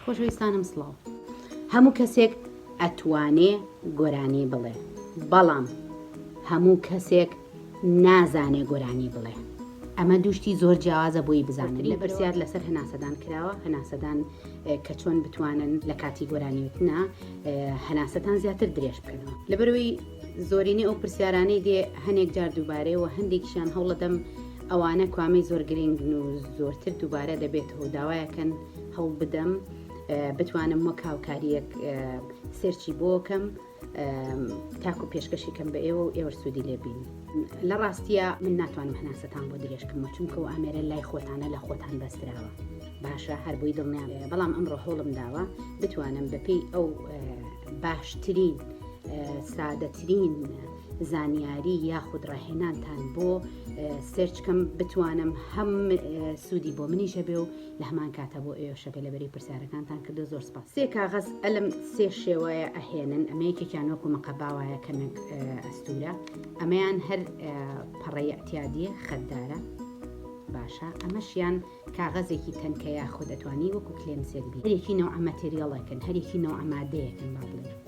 خۆشەویستانم سڵاو. هەموو کەسێک ئەتوانێ گۆرانی بڵێ بەڵام هەموو کەسێک نازانێ گۆرانی بڵێ ئەمە دووشتی زۆر جیاوازە بۆی بزانن لە پرسیار لەسەر هەناسەدان کراوە هەناسەدان کە چۆن بتوانن لە کاتی گۆرانیوتنا هەناسەتان زیاتر درێژ بکەنەوە لەبەرەوەی زۆرینەی ئەو پرسیارانەی دێ هەنێک جار دووبارەیە و هەندێکیشیان هەوڵەدەم ئەوانە کوامەی زۆر گرنگن و زۆرتر دووبارە دەبێتەوە و داوایەکەن هەوڵ بدەم بتوانم وەک هاوکاریەک search ی بۆکەم تاکو پێشکەشی کەم بە ئێوە و ئێوە سوودی لێبین لە ڕاستیە من ناتوانم هەناسەتان بۆ درێژکەمەوە چونکە و ئامێرە لای خۆتانە لە خۆتان بەستراوە باشە هەر بۆی دڵنیام بەڵام ئەمڕۆ هەوڵم داوە بتوانم بەپێی ئەو باشترین سادەترین زانیاری یاخود ڕاهێنانتان بۆ search کەم بتوانم هەم سوودی بۆ منیش هەبێ و لە هەمان کاتە بۆ ئێوەشە بێ لەبەری پرسیارەکانتان کردو زۆر سپاس. سێ کاغەز ئەلم سێ شێوەیە ئەهێنن ئەمە یەکێکیان وەکو مقەبا وایە کەمێک ئەستورە ئەمەیان هەر پەڕەی ئەتیادیە خەتدارە باشە ئەمەشیان کاغەزێکی تەنکە یاخود ئەتوانی وەکو کلێنسێک بی هەرێکی نەوعە ماتێریاڵێکن هەرێکی نەوعە مادەیەکن با بڵێین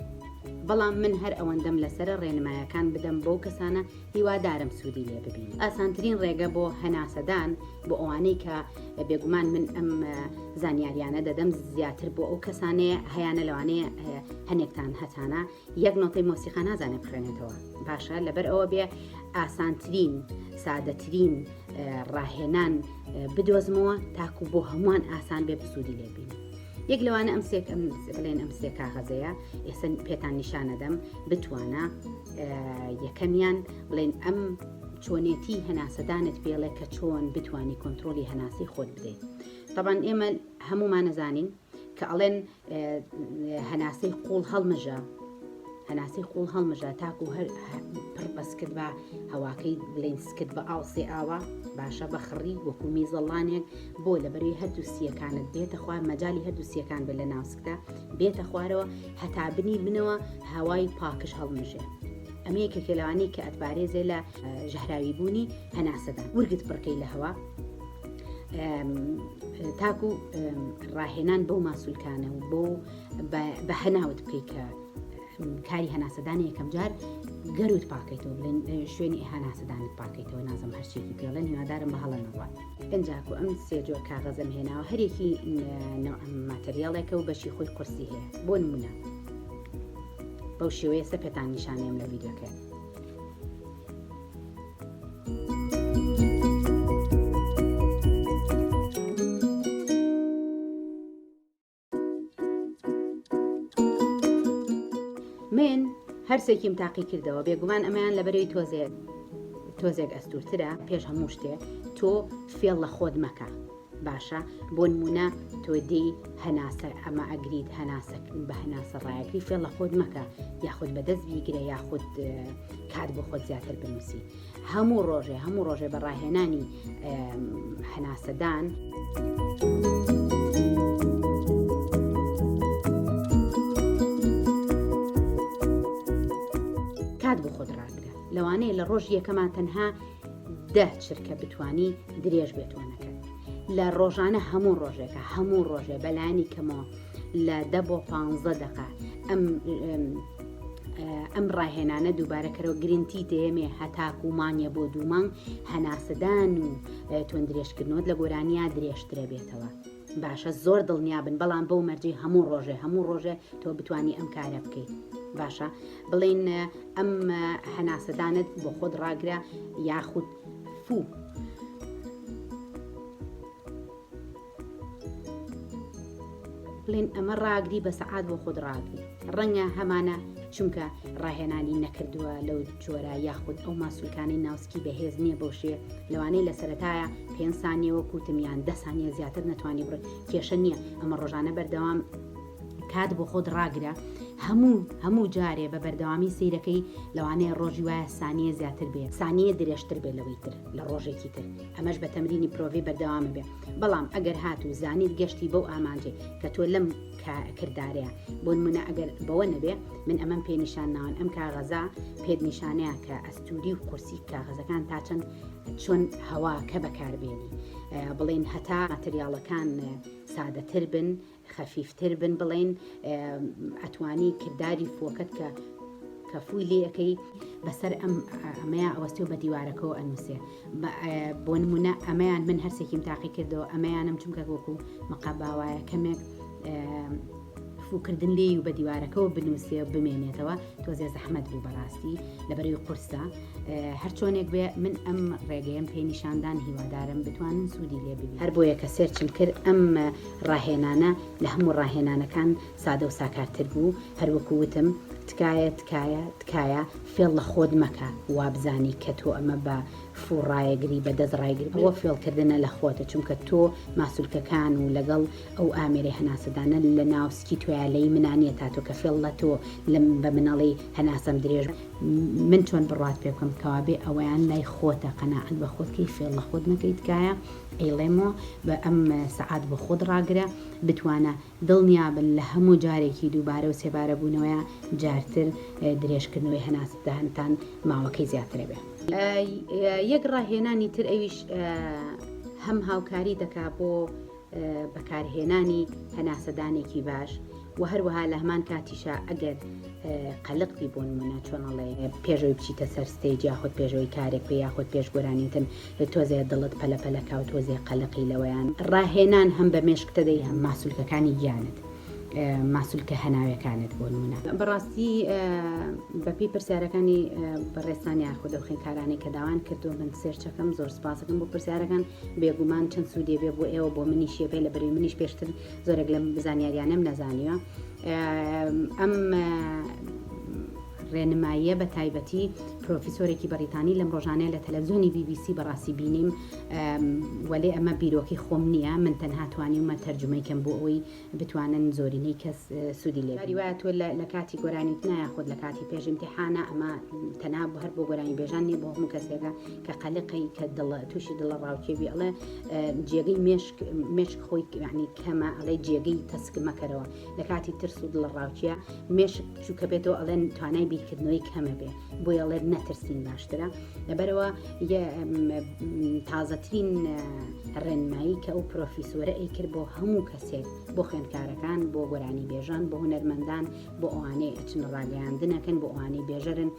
بەڵام من هەر ئەوەندەم لەسەرە ڕێنمایەکان بدەم بەو کەسانە هیوادارم سوودی لێ ببین ئاسانترین ڕێگە بۆ هەناسەدان بۆ ئەوانەی کە بێگومان من ئەم زانیاریانە دەدەم زیاتر بۆ ئەو کەسانەیە هەیانە لەوانەیە هەنێکتان هەتانە یەک نۆتەی مۆسیقا نازانێ بخوێنێتەوە باشە لەبەر ئەوە بێ ئاسانترین سادەترین ڕاهێنان بدۆزمەوە تاکو بۆ هەمووان ئاسان بێ بسوودی لێبین یەک لەوانە ئەم سێک ئەم بڵێن ئەم سێ کاغەزەیە ئێستا پێتان نیشانەدەم بتوانە یەکەمیان بڵێن ئەم چۆنێتی هەناسەدانت پێڵێ کە چۆن بتانی کۆنتترۆلی هەناسی خۆت بدەیت طبعا ئێمە هەمومانەزانین کە ئەڵێن هەناسەی قوڵ هەڵمژە هەناسەی قوڵ هەڵمژە تاکو هەر پڕ بەسکت بە هەواکەی بلین سکت بە ئاوسێ ئاوا باشە بە خڕی وەکو میزەڵانێک بۆ لەبەروی هەردوو سیەکانت بێتە خوار مەجای هەردوو سیەکان بێت لە ناوسکتا بێتە خوارەوە هەتا بنی بنەوە هەوای پاکش هەڵمژێ ئەمە یەکێکە لەوانەی کە ئەتپارێزێ لە ژەهراوی بوونی هەناسەدان ورگت پڕکەی لە هەوا تاکو ڕاهێنان بەو ماسولکانە و بۆ بە هەناوت بکەیت کە کاری هەناسەدانی یەکەم جار گەروت پاکەیتەوە بڵێن شوێنی هەناسەدانت پاکەیتەوە نازم هەرچێکی پێڵێن هیوادارم بە هەڵە نەڕوات ئەنجاکو ئەم سێ جۆر کاغەزم هێناوە هەرێکی ماتەریاڵێکە و بەشی خۆی قورسی هەیە بۆ نمونە بەو شێوەیە سە پێتان نیشانەیەم لە ڤیدیۆکە من هەرسێکیم تاقی کردەوە بێگومان ئەمەیان لەبەرەی تۆزێک تۆزێک ئەستورترە پێش هەموو شتێ تۆ فێڵ لە خۆت مەکە باشە بۆ نمونە تۆ دێی هەناسە ئەمە ئەگریت هەناسە بە هەناسە ڕایەگری فێڵ لە خۆت مەکە یاخود بەدەست بیگرە یاخود کات بۆ خۆت زیاتر بنووسی هەموو ڕۆژێ هەموو ڕۆژێ بە ڕاهێنانی هەناسەدان. کات بۆ خۆت ڕابگرە لەوانەیە لە ڕۆژ یەکەمان تەنها دە چرکە بتانی درێژ بێتوانەکەت لە ڕۆژانە هەموو ڕۆژێکە هەموو ڕۆژێ بەلانی کەمەوە لە دە بۆ پ دقە ئەم ئەم ڕاهێنانە دووبارەکەرەوە گرنتی دەیەمێ هەتاکو مانگێ بۆ دوو مانگ هەناسەدان و تۆن درێژکردنەوەت لە گۆرانیا درێژترە بێتەوە باشە زۆر دڵنیا بن بەڵام بەو مەرجەی هەموو ڕۆژێ هەموو ڕۆژێ تۆ بتانی ئەم کارە بکەیت باشە بڵین ئەم هەناسەدانت بۆ خۆت ڕاگرە یاخود فوو بڵێن ئەمە ڕاگری بە سەعات بۆ خۆت ڕاگری ڕەنگە هەمانە چونکە ڕاهێنانی نەکردووە لەو جۆرە یاخود ئەو ماسولکانی ناوسکی بەهێز نییە بەو شێ لەوانەیە لە سەرەتایە پێ سانیەوە کوتم یان دە سانیە زیاتر نەتوانی بڕ کێشە نییە ئەمە ڕۆژانە بەردەوام کات بۆ خۆت ڕاگرە هەموو هەموو جارێ بە بەردەوامی سیرەکەی لەوانەیە ڕۆژی وایە سانیە زیاتر بێ سانیە درێژتر بێ لەوەی تر لە ڕۆژێکی تر ئەمەش بە تەمرینی پرۆڤی بەردەوامە بێ بەڵام ئەگەر هاتوو زانیت گەشتی بەو ئامانجەی کە تۆ لەم کردارەیە بۆ نمونە ئەگەر بەوە نەبێ من ئەمەم پێ نیشان ناون ئەم کاغەزە پێت نیشانەیە کە ئەستوری و قورسی کاغەزەکان تا چەند چۆن هەوا کە بەکاربێنی. بڵێن هەتا ماتریاڵەکان سادەتر بن خەفیفتر بن بڵێن ئەتوانی کرداری فووەکەت کە کە فووی لێ ئەکەی بەسەر ئەم ئەمەیە ئەوەستێ و بە دیوارەکەەوە ئەنووسێ بۆ نمونە ئەمەیان من هەرسێکیم تاقی کردەوە ئەمەیانم چونکە وەکو مقاباوایە کەمێک فوکردن لێی و بە دیوارەکەەوە بنووسێ و بمێنێتەوە تۆزێ زەحمەت بوو بەڕاستی لەبەرەوەی قورسە هەرچۆنێک بێ من ئەم ڕێگەیەم پێ نیشاندان هیوادارم بتوانن سوودی لێ ببین. هەر بۆیە کە search م کرد ئەم ڕاهێنانە لە هەموو ڕاهێنانەکان سادە و ساکارتر بوو، هەر وەکو وتم تکایە تکایە تکایە فێڵ لە خۆت مەکە وابزانی کە تۆ ئەمە بە فوو ڕایەگری بە دەست ڕایگری ئەوە فێڵکردنە لە خۆتە چونکە تۆ ماسولکەکان و لەگەڵ ئەو ئامێرەی هەناسەدانە لە ناو سکی تۆیا لەی منا نیە تا تۆ کە فێڵ لە تۆ لە بە منەڵی هەناسەم درێژ من چۆن بڕوات پێ بکەم کەوابێ ئەوەیان لای خۆتە قەناعەت بە خۆت کەی فێڵ لە خۆت مەکەی تکایە ئەیڵێمەوە بە ئەم سەعات بۆ خۆت ڕاگرە بتوانە دڵنیابن لە هەموو جارێکی دووبارە و سێبارە بوونەوەیا جارتر درێژکردنەوەی هەناسەدانتان ماوەکەی زیاترە بێ. یەک ڕاهێنانی تر ئەویش هەم هاوکاری دەکا بۆ بەکارهێنانی هەناسەدانێکی باش و هەروەها لە هەمان کاتیشا ئەگەر قەلق بی بۆ نمونە چۆن ئەڵێ پێشەوەی بچیتە سەر stage یاخود پێشەوەی کارێک بێ یاخود پێش گۆرانیتن تۆزێ دڵت پەلە پەلەکا و تۆزێ قەلقی لەوەیان ڕاهێنان هەم بە مێشک تەدەی هەم ماسولکەکانی گیانت ماسولکە هەناوێکانت بۆ نمونە. بەڕاستی بەپێی پرسیارەکانی بەڕێزتان یاخود ئەو خوێندکارانەی کە داوایان کردووە من search ەکەم زۆر سپاسەکەم بۆ پرسیارەکان بێگومان چەند سوودێ بێ بۆ ئێوە بۆ منیش بێ لە بەروی منیش پێشتر زۆرێک لەم زانیاریانەم نەزانیوە ئەم ڕێنماییە بە تایبەتی پرۆفیسۆرێکی بەریتانی لەم ڕۆژانەیە لە تەلەڤزیۆنی بی بی سی بەڕاستی بینیم وەلێ ئەمە بیرۆکەی خۆم نییە من تەنها توانیومە تەرجومەی کەم بۆ ئەوەی بتوانن زۆرینەی کەس سوودی لێ جاری وایە تۆ لە کاتی گۆرانیوتنا یاخود لە کاتی پێش ئیمتیحانە ئەمە تەنها بۆ هەر بۆ گۆرانی بێژان نییە بۆ هەموو کەسێکە کە قەلقی کە دڵ تووشی دڵە ڕاوکێ بی ئەڵێ جێگەی مێشک مێشک خۆی یعنی کەمە ئەڵێ جێگەی تەسک مەکەرەوە لە کاتی ترس و دڵە ڕاوکیە مێشک بچووکە بێتەوە ئەڵێن توانای بیرکردنەوەی کەمە بێ بۆیە ئەڵێن نەترسین باشترە لەبەرەوە تازەترین ڕێنمایی کە ئەو پرۆفیسۆرە ئەیکرد بۆ هەموو کەسێک بۆ خوێندکارەکان بۆ گۆرانی بێژان بۆ هونەرمەندان بۆ ئەوانەی ئەچن ڕاگەیاندنەکەن بۆ ئەوانەی بێژەرن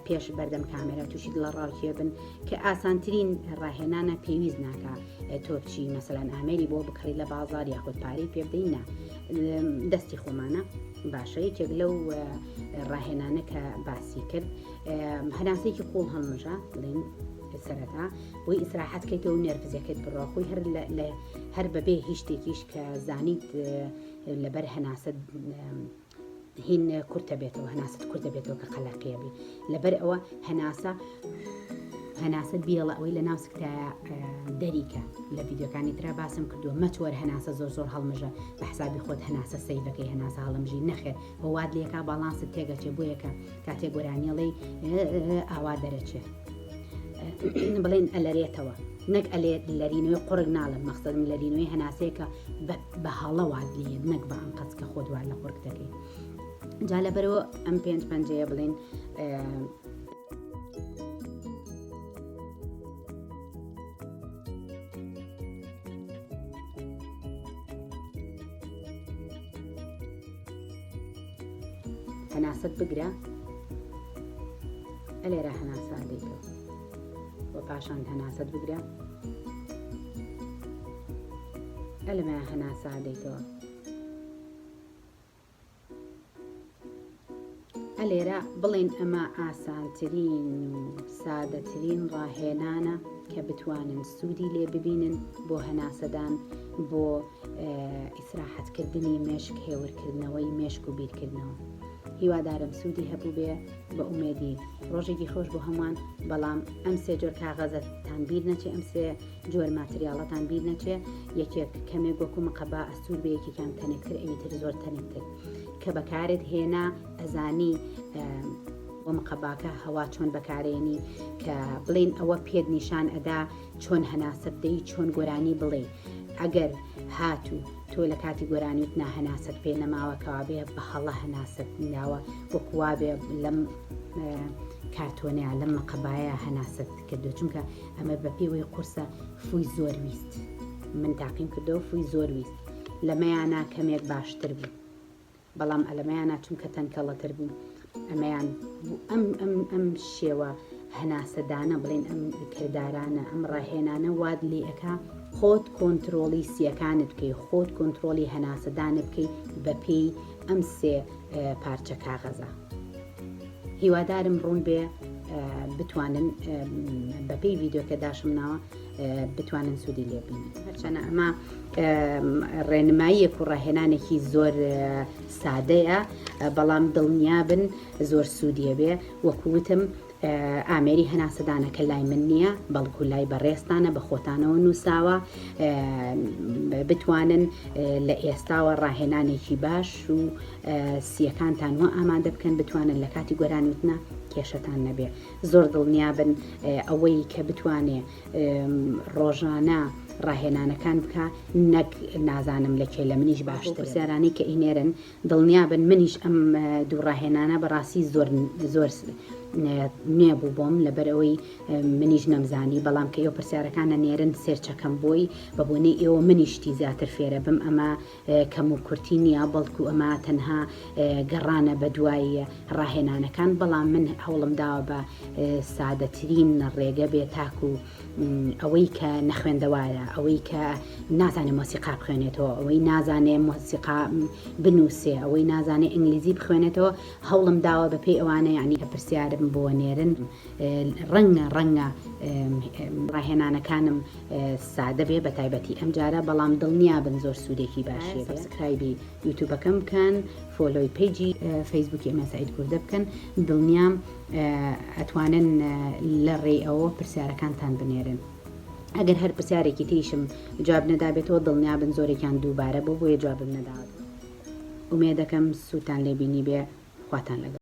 پێش بەردەم کامێرا تووشی دڵە ڕاوکێ بن کە ئاسانترین ڕاهێنانە پێویست ناکە تۆ بچی مەسەلەن ئامێری بۆ بکڕی لە بازار یاخود پارەی پێ بدەین نا دەستی خۆمانە باشە یەکێک لەو ڕاهێنانە کە باسی کرد هەناسێکی قوڵ هەڵمژە بڵین سەرەتا بۆی ئیسراحەت کەیتەوە و نێرڤزەکەت بڕۆ خۆی هەر هەر بەبێ هیچ شتێکیش کە زانیت لەبەر هەناسە هین کورتە بێتەوە هەناسەت کورتە بێتەوە کە قەلەقیە بی لەبەر ئەوە هەناسە هەناسە بێڵە ئەوەی لە ناو سکتایە دەریکە لە ڤیددیوکانی ترا باسم کردووە مەچوەر هەناسە زۆر زۆر هەڵمژە بە حسابی خۆت هەناسە سەیڤەکەی هەناسە هەڵمژی نەخێر هۆوات لێکا باڵانست تێگەچێ بۆ یەکە کاتێ گۆرانیەڵی ئاوا دەرەچێ بڵێن ئەلەرێتەوە نەک ئەلێ لەرینەوەی قوڕگ ناڵم مەخسەدم لەرینەوەی هەناسەیەکە بە هەڵە وات لێت نەک بە ئەنقەست کە خۆت وا لە قوڕگ دەکەی جا لەبەرەوە ئەم پێنج پەنجەیە بڵێن هەناسەت بگرە ئەلێرە هەناسە دەیتەوە و پاشان هەناسەت بگرە ئەلەمە هەناسە دەیتەوە ئەلێرە بڵێن ئەمە ئاسانترین و سادەترین ڕاهێنانە کە بتوانن سوودی لێ ببینن بۆ هەناسەدان بۆ ئیسراحەتکردنی مێشک هێورکردنەوەی مێشک و بیرکردنەوە هیوادارم سوودی هەبوو بێ بە ئومێدی ڕۆژێکی خۆش بۆ هەمووان بەڵام ئەم سێ جۆر کاغەزەتان بیر نەچێ ئەم سێ جۆر ماتریاڵەتان بیر نەچێ یەکێک کەمێک وەکو مقەبا ئەستور بێ یەکێکیان تەنکتر ئەوی تر زۆر تەنکتر کە بەکارت هێنا ئەزانی بۆ مقەباکە هەوا چۆن بەکارێنی کە بڵین ئەوە پێت نیشان ئەدا چۆن هەناسە بدەی چۆن گۆرانی بڵێ ئەگەر هاتوو تۆ لە کاتی گۆرانیت نا هەناسەت پێ نەماوە کەوابێ بە هەڵە هەناسەت ناوە وەکوابێ لەم کارتۆنەیە لەم مقەبایە هەناسەت کردو چونکە ئەمە بە پێوەی قورسە فوی زۆر ویست. من تاقیم کردەوە فووی زۆر ویست لەمەیانا کەمێک باشتر بوو بەڵام ئەلەمەیانا چونکە تەنکەڵەتر بوو ئەمەیان بوو ئەم ئەم ئەم شێوە هەناسەدانە بڵێن ئەم کردارانە ئەم ڕاهێنانە وات لێ ئەکا خۆت کۆنترۆڵی سیەکانت بکەی خۆت کۆنترۆڵی هەناسەدانت بکەی بەپێی ئەم سێ پارچە کاغەزە هیوادارم ڕوون بێ بتوانن بەپێی ڤیددیوکە داشم ناوە بتوانن سوودی لێ بینن هەرچەنە ئەمە ڕێنماییەک و ڕاهێنانێکی زۆر سادەیە بەڵام دڵنیابن زۆر سوودیە بێ وەکوتم ئامێری هەناسەدانەکە لای من نییە بەڵکو لای بەڕێزتانە بە خۆتانەوە نووساوە بتوانن لە ئێستاوە ڕاهێنانێکی باش و سیەکانتان وە ئامادە بکەن بتوانن لە کاتی گۆرانیوتنا کێشەتان نەبێ زۆر دڵنیابن ئەوەی کە بتوانێ ڕۆژانە ڕاهێنانەکان بکە نەک نازانم لە کێ لە منیش باشتر پرسیارانەی کە ئینێرن دڵنیابن منیش ئەم دوو ڕاهێنانە بەڕاستی زۆر زۆر نوێ بوو بۆم لەبەرئەوەی منیش نەمزانی بەڵام کە ئێوە پرسیارەکانە نێرن سێرچەکەم بۆی بە بۆنەی ئێوە منیش شتی زیاتر فێرە بم ئەمە کەم و کورتی نییە بەڵکو ئەمە تەنها گەڕانە بە دوای ڕاهێنانەکان بەڵام من هەوڵم داوە بە سادەترین ڕێگە بێ تاکو ئەوەی کە نەخوێندەوارە، ئەوەی کە نازانێ مۆسیقا بخوێنێتەوە، ئەوەی نازانێ مۆسیقا بنووسێ، ئەوەی نازانێ ئینگلیزی بخوێنێتەوە، هەوڵم داوە بە پێی ئەوانە یانی کە پرسیارم بۆ نێرن ڕەنگە ڕەنگە ڕاهێنانەکانم سادە بێ بە تایبەتی ئەم جارە بەڵام دڵنیا بن زۆر سوودێکی باشی بێ. subscribe ی یوتیوبەکەم بکەن، follow ی page ی فەیسبووکی ئەمە سەعید کوردە بکەن، دڵنیام ئەتوانن لە ڕێی ئەوە پرسیارەکانتان بنێرن ئەگەر هەر پرسیارێکی تریشم جواب نەدابێتەوە دڵنیابن زۆرێکیان دووبارە بۆ بۆیە جوابم نەداوەتەوە ئومێدەکەم سوودتان لێ بینیبێ خواتان لەگەڵ.